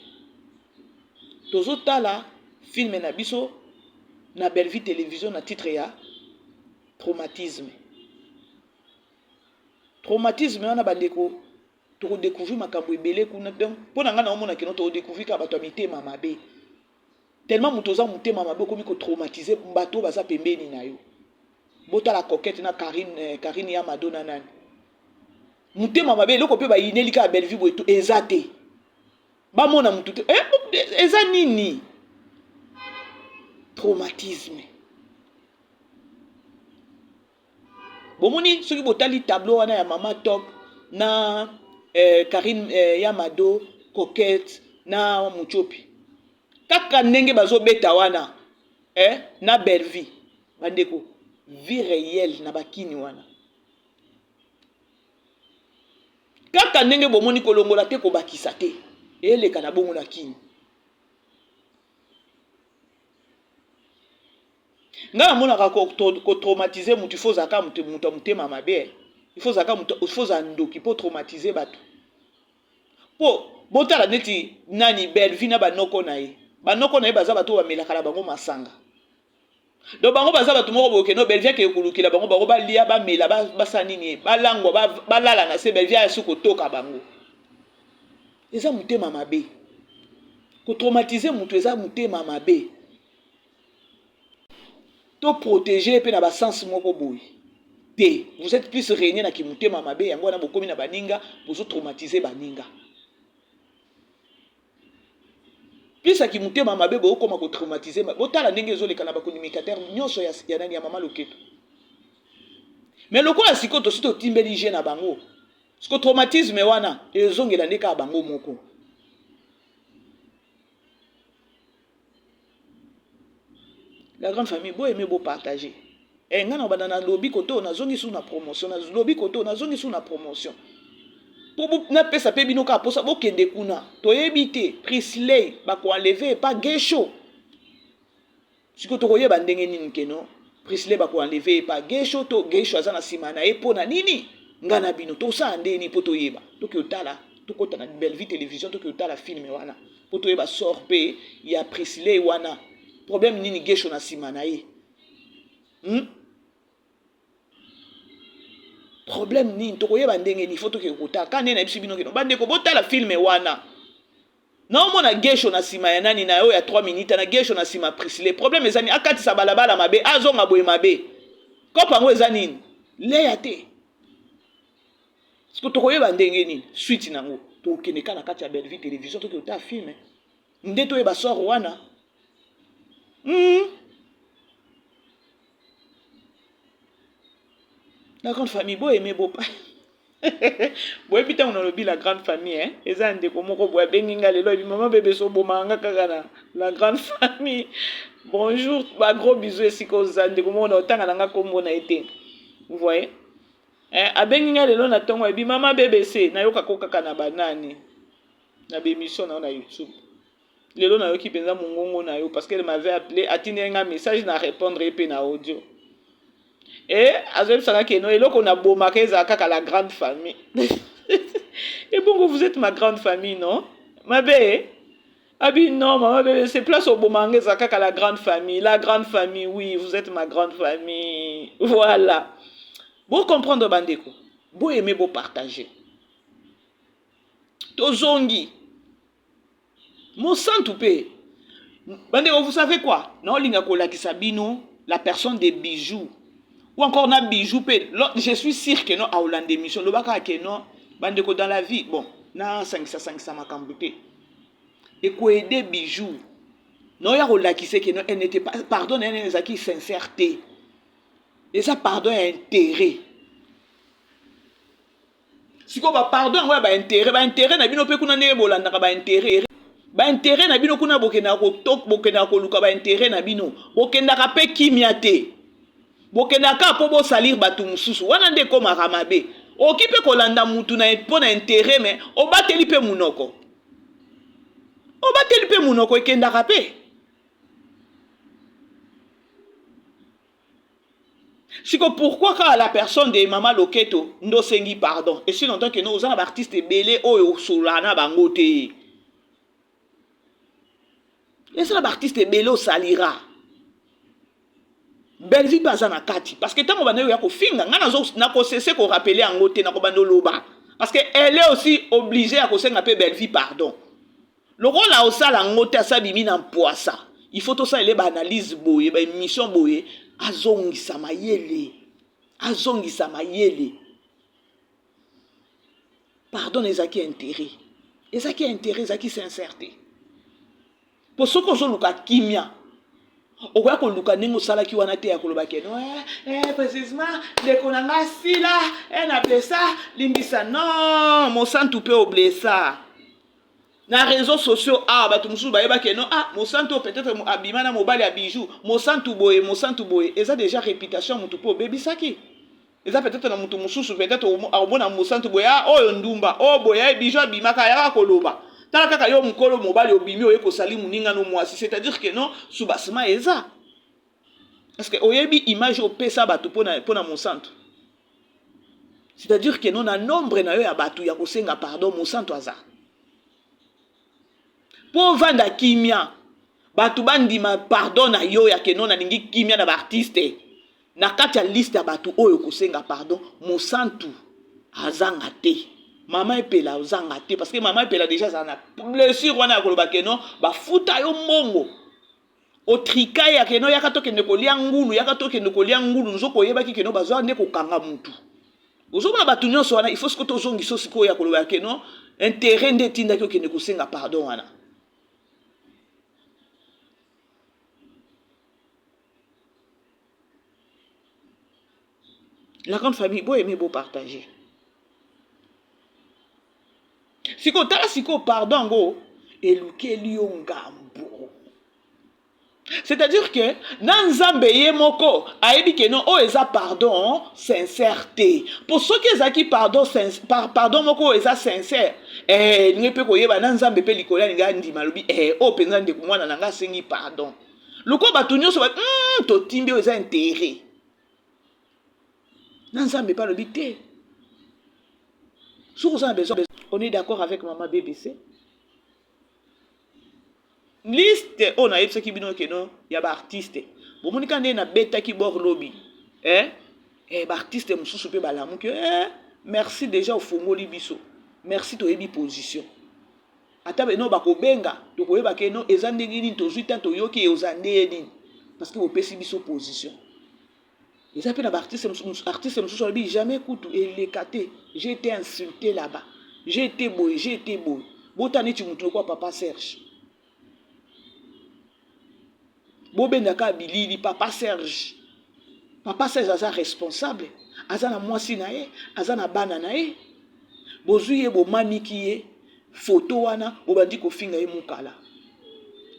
Tozo tala film na biso na Bellevue television na titre ya traumatisme. Traumatisme wana bandeko toko découvrir makambo ebele kuna donc mpo na ngai naomona kino toko découvrir kaka bato ya mitema mabe tellement moto oza motema mabe okomi ko traumatiser bato oyo baza pembeni na yo. Botala coquette na Carine, eh, Carine ya Mado na nani. Mutema mabe eloko pe bayineli kaka Bellevue boye eza te. Bamona mutu te. Eh, eza nini? Traumatisme. Bomoni soki botali tableau wana ya mama top na eh, Carine eh, ya Mado, coquette na Muchopi. Kaka ndenge bazobeta wana eh, na Bellevue. Bandeko, vie reelle na bakini wana kaka ndenge bomoni kolongola te kobakisa te eleka na bongo na kini. Ngai namonaka kotraumatize moto ifo ozalaka moto ya motema mabe, ifo ozalaka moto, ifo ozala ndoki mpo traumatize bato. Po botala neti nani Bellevue na ba noko na ye, ba noko na ye baza bato oyo bamelaka na bango masanga. Donc bango baza bato moko boye no Bellevue akende kolukela bango bango balia bamela basala nini balangwa balala na se Bellevue aya su kotoka bango. Eza motema mabe. Kotraumatize moto eza motema mabe. To proteger ye pe na ba sens moko boye te. Vous etes plus regne na kimutema mabe yango wana bokomi na baninga bozo traumatiser baninga. Plus ya kimutema mabe bokoma ko traumatiser, botala ndenge ezoleka na ba communicateur nyonso ya, ya nani ya mama loketo. Mais lokola sikoyo tosi totimbeli jeu na bango, siko traumatisme wana ezongela nde kaka bango moko. La grande famille, bo aimer, bo partager. Eh, nga na banda na lobi koto nazongi su na promotion, na lobi koto nazongi su na promotion. Po napesa pe bino kaka posa bokende kuna. Toyebi te Prisley bako enlever pa Gesho. Siko tokoyeba ndenge nini keno Prisley bako enlever pa Gesho to Gesho aza na sima na ye po na nini? Nga na bino tosala ndenge nini po toyeba? Toki otala, tokota na Bellevue Television toki otala film wana. Po toyeba sort pe ya Prisley wana. Problème nini Gesho na sima na ye? Problème nini? Tokoyeba ndenge nini? Faut tokende kotala. Ka nde nayebisi bino keno bandeko botala film wana. Naomona Gesho na sima ya nani na oyo ya 3 minutes na Gesho na sima Priscille. Problème eza nini? Akatisa balabala mabe, azonga boye mabe. Kopa yango eza nini? Leya te. Siko tokoyeba ndenge nini suite nango? Tokende kaka na kati ya Bellevue Television tokende kotala film. Nde toyeba sort wana. La grande famille, bo aimer bo pa. Boyebi ntango nalobi la grande famille, hein? Eza ndeko moko boye abengi nga lelo ebi mama bebe so obomaka nga kaka na la grande famille. Bonjour, ba gros bisous esika oza ndeko moko na otanga na nga kombo na ye te. Vous voyez? Hein, abengi nga lelo na tongo ebi mama BBC nayoka ko kaka na banani na ba émission na yo na YouTube. Lelo nayoki penza mongongo na yo parce qu'elle m'avait appelé, atindeli nga message na répondre ye pe na audio. Et azoyebisa nga ke no eloko na bomaka ezala kaka la grande famille. Et bongo vous êtes ma grande famille non? Mabe? Abi non maman bebe c'est place obomaka nga ezala kaka la grande famille, la grande famille oui, vous êtes ma grande famille. Voilà. Bo comprendre bandeko, bo aimer bo partager. Tozongi Mosantu pe bandeko vous savez quoi naolinga kolakisa bino la personne de bijoux ou encore na bijoux pe je suis sûr que non aolanda émission loba kaka que non bandeko dans la vie bon nasangisa sangisa makambo te ekoede bijoux naoya kolakisa ke non elle n'était pas pardon na ye ezalaki sincère te eza pardon ya intérêt. Sikoyo ba pardon yango ya ba interet, ba interet na bino pe kuna ndenge bolandaka ba interet, ba interet na bino kuna bokendaka ko bokendaka koluka ba interet na bino, bokendaka pe kimia te. Bokendaka kaka po bo salir batu mosusu, wana nde ekomaka mabe. Okoki pe kolanda mutu na po na interet mais obateli pe munoko. Obateli pe munoko ekendaka pe. Siko pourquoi kaka la personne de mama loketo nde osengi pardon et si longtemps que no oza na ba artiste ebele oyo osololaka na bango te eza na ba artiste ebele osalira Bellevue mpe aza na kati parce que ntango banda oya kofinga ngai nakosese korapele yango te nakobanda oloba parce que elle est aussi obligée ya kosenga mpe Bellevue pardon. Lokola osala ngo te asi abimi na mpuasa il faut tosalela ye ba analyse boye ba emission boye azongisa mayele azongisa mayele pardon ezalaki interet ezalaki interet ezalaki sincère te po soki ozoluka kimia okoya koluka ndenge osalaki wana te ya koloba ke no eh, eh, précisement ndeko na nga sila eh, na blessa limbisa non mosantu mpe oblessa na réseaux sociaux awa bato mosusu bayeba ke non ah mosantu oyo peut-être abima na mobali ya bijou mosantu boye mosantu boye eza déjà réputation ya motu mpe obebisaki eza peut-être na motu mosusu peut-être akomona mosantu boye ah oyo ndumba oyo boye aye bijou abimaka ayaka koloba tala kaka yo mokolo mobali obimi oye kosali moninga no mwasi c'est-à-dire que non soubassement eza parce que oyebi image opesa bato mpona mosantu. C'est-à-dire que non na nombre na yo ya batu ya kosenga pardon mosantu aza. Po ovanda kimia batu bandima pardon na yo ya que non nalingi kimia na ba artiste na kati ya liste ya batu oyo kosenga pardon mosantu azanga te. Mama Epela ozanga te parce que mama Epela déjà azala na blessure wana ya koloba que non bafuta yo mbongo. Otrika ye akeno yaka tokende kolia ngulu yaka tokende kolia ngulu nzoka oyebaki keno bazwa nde kokanga mutu ozomona bato nyonso wana il faut sikoyo tozongisa sikoyo ya koloba keno interet nde etindaki okende kosenga pardon wana. La grande famille, bo aimer, bo partager. Sikoyo tala sikoyo pardon yango elukeli yo ngambo. C'est-à-dire que na Nzambe ye moko ayebi ke non oyo eza pardon sincère te. Po soki ezalaki pardon par, pardon moko oyo eza sincère, eh elingi pe koyeba na Nzambe pe likolo alingi andima alobi eh oyo penza ndeko mwana na nga asengi pardon. Lokola bato nyonso ba totimbi oyo eza intérêt. Na Nzambe pe alobi te. Soki oza na besoin, on est d'accord avec maman BBC. Liste oyo nayebisaki bino ke no ya ba artiste bomoni kaka ndenge nabetaki bord lobi eh? Eh, ba artiste mosusu mpe balamuki eh, merci deja ofongoli biso merci toyebi position ata bino bakobenga tokoyeba ke no eza ndenge nini tozwi temps toyoki oza ndenge nini parce que bopesi biso position. Eza pe na ba artiste mosusu, artiste mosusu alobi jamais kutu eleka te, j'ai été insulté là-bas, j'ai été boye, j'ai été boye. Bota neti mutu lokola papa Serge. Bobenda kaka bilili papa Serge. Papa Serge aza responsable, aza na mwasi na ye, aza na bana na ye. Bozui ye bomamiki ye photo wana bobandi kofinga ye mukala.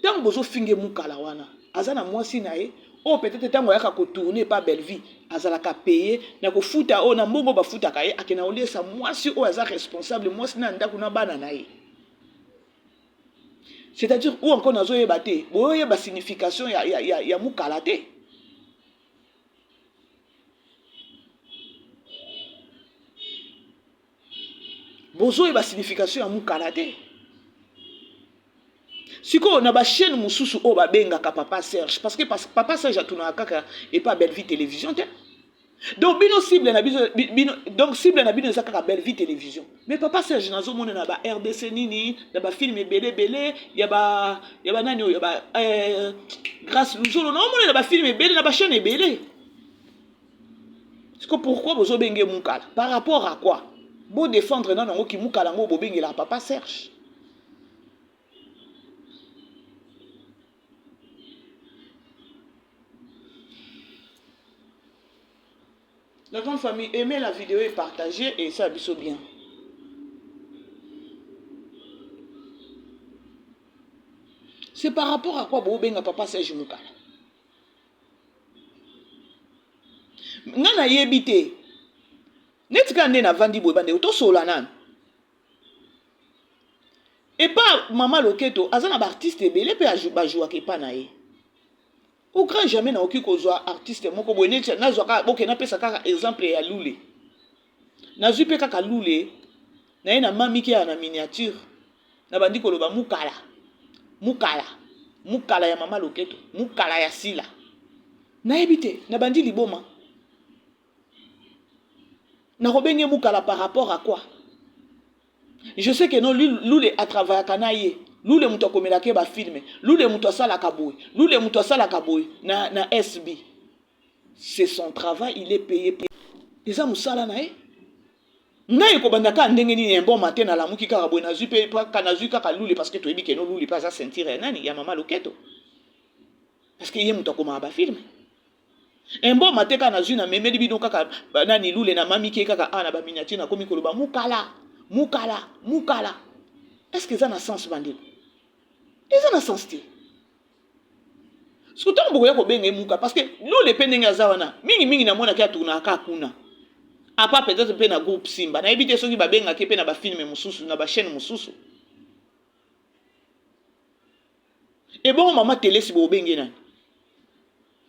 Tango bozofinga ye mukala wana aza na mwasi na ye oyo peut-être tango ayaka ko tourner epa Bellevue azalaka paye na kofuta oyo na mbongo bafutaka ye akenda koliesa mwasi oyo aza responsable mwasi na ndako na bana na ye. C'est-à-dire ou encore nazoyeba te boyoyeba signification ya mukala te. Bozoyeba signification ya mukala te. Sikoyo na ba chaîne mosusu oyo babengaka papa Serge parce que papa Serge atunaka kaka epa Bellevue télévision te. Donc bino cible na biso bino donc cible na bino eza kaka Bellevue télévision. Mais papa Serge nazomona na ba RDC nini na ba film ebele ebele ya ba nani oyo ya ba Grâce Luzolo naomona na ba film ebele na ba chaîne ebele. Siko pourquoi bozo benge mukala par rapport à quoi? Bo défendre nano yango kimukala yango bobengelaka papa Serge. La grande famille, aimez la vidéo et partagez et ça biso bien. C'est par rapport à quoi bobenga papa Serge Mukala? Nga nayebi te. Neti kaka nde navandi boye bandeko tosolola nanu. Epa mama Loketo aza na ba artiste ebele pe ba jouaka epa na ye. Au grand jamais nakoki kozwa artiste moko boye neti nazwa kaka ok napesa kaka exemple ya Lule. Nazwi pe kaka Lule naye na mamiki ya na miniature nabandi koloba mukala mukala mukala ya mama Loketo mukala ya Sila. Nayebi te nabandi liboma. Nakobenge mukala par rapport à quoi? Je sais que non Lule a travaillaka na ye. Lule mutu akomelaka ye ba film. Lule mutu asalaka boye. Lule mutu asalaka boye na SB. C'est son travail, il est payé. Eza musala na ye. Ngai ekobanda kaka ndenge nini un bon matin nalamuki kaka boye nazwi pe nazwi kaka Lule parce que toyebi que non Lule pe aza ceinture ya nani ya mama Loketo. Parce que ye mutu akomaka ba film. Un bon matin kaka nazwi na memeli bino kaka nani Lule na mamiki ye kaka awa na ba miniature nakomi koloba mukala mukala mukala. Est-ce que eza na sens bandeko? Eza na sens te. Soki ntango bokoya kobenga ye muka parce que Lule pe ndenge aza wana mingi mingi namonaki atournaka kaka kuna. À part peut-être pe na groupe Simba. Nayebi te soki babengaki pe na ba film mosusu na ba chaîne mosusu. Ebongo mama Telesi bobenge nani?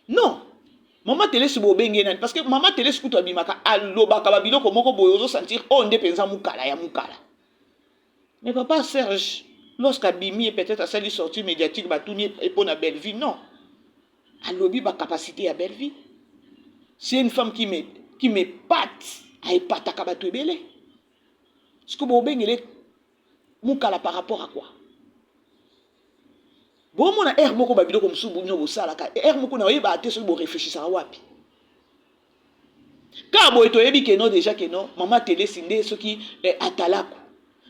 Non. Mama Telesi bobenge nani? Parce que mama Telesi kutu abimaka alobaka ba biloko moko boye ozo sentir oyo nde penza mukala ya mukala. Mais papa Serge, lorsqu'abimi ye peut-être asali sortie médiatique batuni ye pona Bellevue, non. Alobi ba capacité ya Bellevue. C'est une femme qui m'épate, a epataka bato ebele. Ce que bobengele mukala par rapport à quoi? Bomona heure moko ba biloko mosusu bino bosalaka, heure moko na oyeba te soki bo réfléchissaka wapi. Kaka boye toyebi que non déjà que non mama Telesi nde soki atalaku.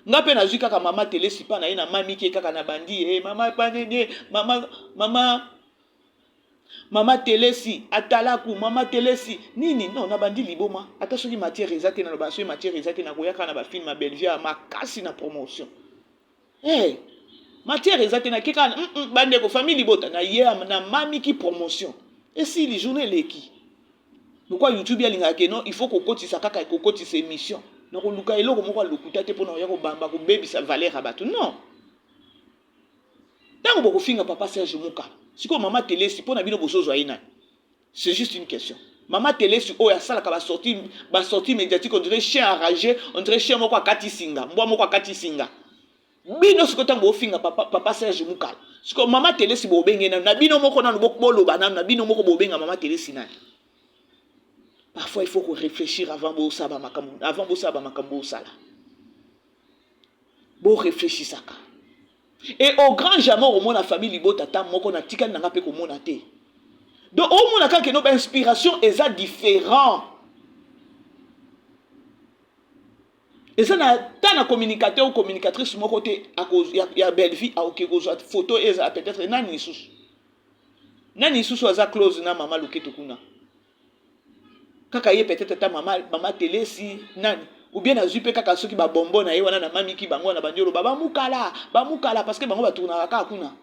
Nga pe nazwi kaka mama Telesi pa na ye na mamiki ye kaka na bandi ye mama panene mama mama. Mama Telesi atalaku, mama Telesi nini? Non, nabandi liboma. Ata soki matière eza te, naloba soki matière eza te, nakoya kaka na ba film ya Bellevue ya makasi na promotion. Hey, matière eza te, nake kaka bandeko famille libota na ye na mamiki promotion. Esili journée eleki. Lokwa YouTube alingaka ke non, il faut kokotisa kaka kokotisa émission. Nakoluka eloko moko ya lokuta te mpona koya kobamba kobebisa valeur ya bato. Non. Tango bokofinga papa Serge Mukala, sikoyo mama Telesi pona bino bozozwa ye nani? C'est juste une question. Mama Telesi oyo asalaka ba sortie ba sortie médiatique on dirait chien enragé, on dirait chien moko akati singa, mbwa moko akati singa. Bino sikoyo tango bofinga papa, papa Serge Mukala, sikoyo mama Telesi bobenge nani? Na bino moko nanu boloba nanu, na bino moko bobenga mama Telesi nani? Parfois il faut ko réfléchir avant bosala makambo, avant bosala makambo bosala. Bo reflechisaka. Et au grand jamais okomona famille libota ata moko na tikali na nga pe komona te. Donc omona kaka que no ba inspiration eza différent. Eza na ta na communicateur ou communicatrice moko te ako ya, ya Bellevue akoki kozwa photo ezala peut-être nani lisusu. Nani lisusu aza close na mama Loketo kuna. Kaka ye peut-être ata mama mama Telesi nani ou bien nazwi pe kaka soki ba bonbon na ye wana na mamiki bango wana bandi oloba ba mukala ba mukala parce que bango ba tournaka kaka kuna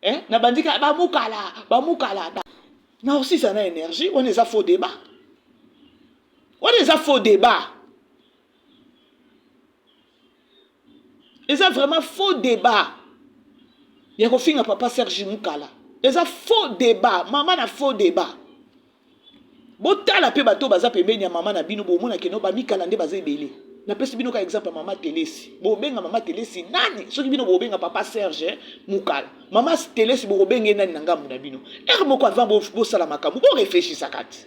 eh na bandi kaka ba mukala ba mukala na osisa na énergie wana eza faux débat wana eza faux débat eza vraiment faux débat ya kofinga papa Serge Mukala eza faux débat mama na faux débat botala mpe bato baza pembeni ya mama na bino bomona keno bamikala nde baza ebele napesi bino ka exemple ya mama Telesi bobenga mama Telesi nani soki bino bobenga papa Serge Mukala mama Telesi bokobenge nani na ngambo na bino heure moko avant bosala makambo boreflechisaka ti.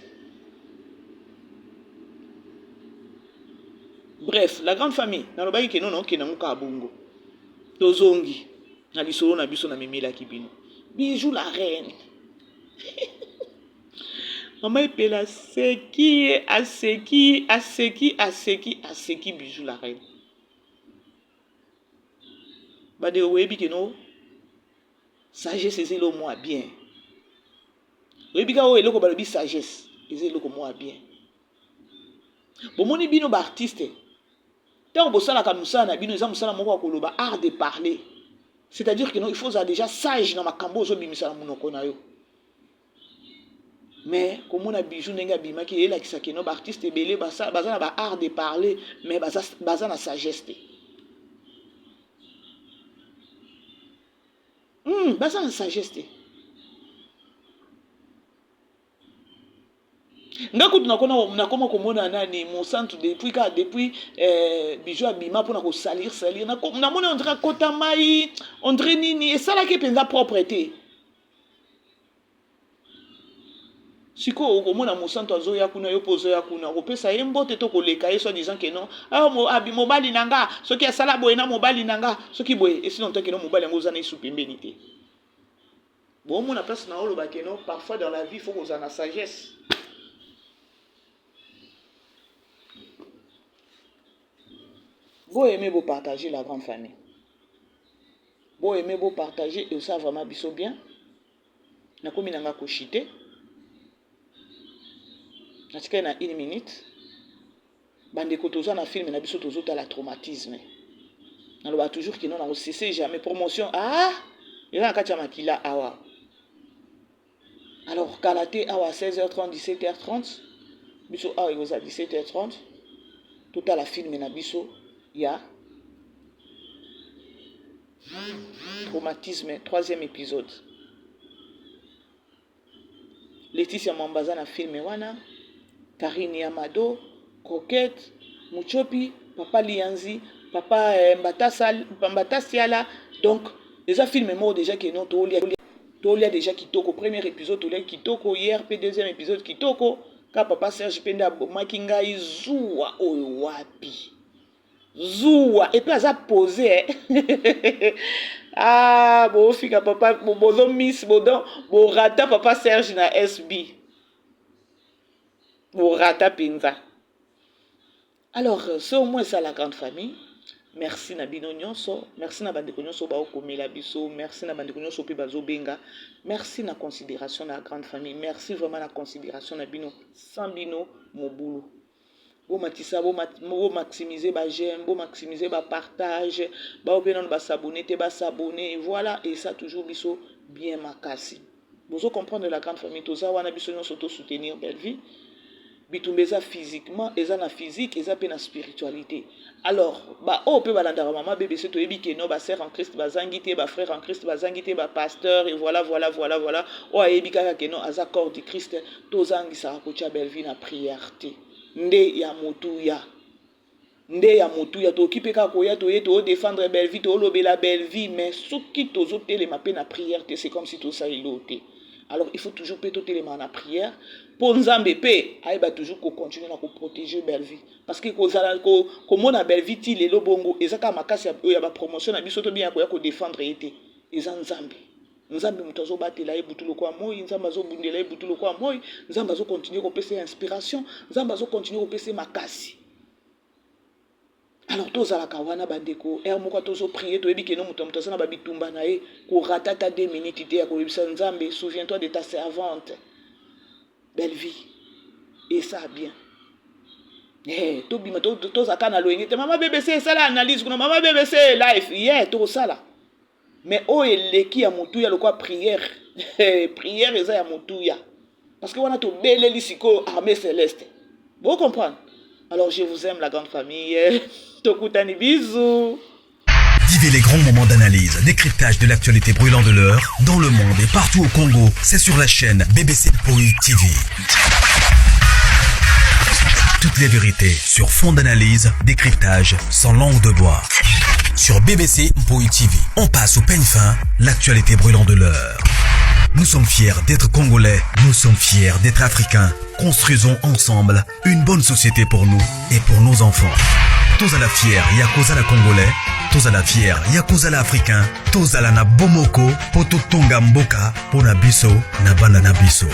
Bref, la grande famille, nalobaki ke non, okende yango kaka bongo. Tozongi na lisolo na biso namemelaki bino. Bijou la reine. Mama Epela aseki ye, aseki ye, aseki, aseki, aseki Bijou la reine. Bandeko boyebi ke no sagesse eza eloko moko ya bien. Oyebi kaka oyo eloko balobi sagesse eza eloko moko ya bien. Bomoni bino ba artiste tango bosalaka musala na bino eza musala moko ya koloba art de parler c'est à dire que non il faut ozala dejà sage na makambo ozo bimisa na munoko na yo mais komona bijou ndenge abimaki elakisa que non ba artiste ebele baza na ba art de parler mais baza, baza na sagesse te. Baza na sagesse te. Nga kutu nakoma komona nani mosantu depuis kaka depuis eh, bijou abima mpona kosalir salir namoni on dirait akota mai on dirait nini esalaki mpenza propre te sikoyo okomona mosantu azoya kuna yo mpe ozoya kuna okopesa ye mbote to koleka ye soit disant ke non ah, abi mobali na nga soki asala boye na mobali na nga soki boye esili onto ke non mobali yango oza na esu pembeni te. Bomona place na oloba ke non parfois dans la vie faut kozala na sagesse. Bo aimer bo partager la grande famille. Bo aimer bo partager et ça vraiment biso bien. Nakomi na nga ko chiter. Natikali na une minute. Bandeko toza na film na biso tozotala traumatisme. Naloba toujours que non nako cesser jamais promotion ah eza na kati ya makila awa. Alors kala te awa 16h30 17h30 biso awa ekozala 17h30 totala film na biso ya traumatisme troisième épisode. Laetitia Mwamba aza na film wana, Carine ya Mado, Coquette, Mutshopi, Papa Liyanzi, Papa eh, Mbatasiala. Donc eza film moko déjà que non tolia tolia déjà kitoko. Premier épisode tolia kitoko, hier pe deuxième épisode kitoko. Ka Papa Serge pe nde abomaki ngai zuwa oyo wapi. Zuwa et puis aza pose eh. Ah bofika papa bozo miss bodon borata papa Serge na SB borata penza. Alors c'est au moins ça la grande famille. Merci na bino nyonso, merci na bandeko nyonso baokomela biso, merci na bandeko nyonso mpe bazobenga, merci na considération na grande famille, merci vraiment na considération na bino. Sans bino mobulu. Bomatisa, bomaximiser baj'aime, bomaximiser bapartage, bao mpe nano bas'abonner te, bas'abonner. Voilà, et ça toujours biso bien makasi. Bozo comprendre, la grande famille, toza wana biso nyonso tosoutenir Bellevie. Bitumba eza physiquement, eza na physique, eza mpe na spiritualité. Alors baoyo mpe balandaka mama BBC, toyebi que no basœur en Christ bazangi te, bafrère en Christ bazangi te, bapasteur et voilà, voilà, voilà, voilà. Oyo ayebi kaka que no aza corps du Christ, tozangisaka kotia Bellevie na prière te. Nde ya motuya, nde ya motuya. Tokoki mpe kaka koya, toye toodéfendre Bellevie, toolobela Bellevie, mais soki tozotelema mpe na prière te, c'est comme si tosala eloko te. Alors il faut toujours mpe totelema na prière mpo Nzambe mpe ayeba toujours kocontinuer na koprotéger Bellevie, parce que kozala komona Bellevie ti lelo bongo eza kaka makasi ya bapromotion na biso to bien ya koya kodéfendre ye te. Eza Nzambe. Nzambe moto azobatela ye butu lokola moi, Nzambe azobundela ye butu lokola moi, Nzambe azocontinuer kopesa ye inspiration, Nzambe azocontinuer kopesa ye makasi. Alors tozalaka wana, bandeko, heure moko tozoprier, toyebi que no moto ya moto aza na babitumba na ye. Korata ata 2 minutes te ya koyebisa Nzambe: souviens-toi de ta servante Bellevie. Et ça bien. Hey, tobima, tozalaka na loyenge te. Mama BBC esala analyse kuna, mama BBC live ye, yeah, tokosala. Mais oyo eleki ya motuya lokola prière, prière eza ya motuya, parce que wana tobeleli sikoyo armée céleste. Vous comprendre. Alors je vous aime, la grande famille. Tokutani, bisous. Vivez les grands moments d'analyse, décryptage de l'actualité brûlante de l'heure, dans le monde et partout au Congo. C'est sur la chaîne BBC Poi TV. Toutes les vérités sur fond d'analyse, décryptage, sans langue de bois. Sur BBC Mpoi TV, on passe au peigne fin l'actualité brûlante de l'heure. Nous sommes fiers d'être Congolais, nous sommes fiers d'être Africains. Construisons ensemble une bonne société pour nous et pour nos enfants. Tozala fier ya kozala Congolais, tozala fier ya kozala Africain, tozala na bomoko po totonga mboka mpo na biso na bana na biso.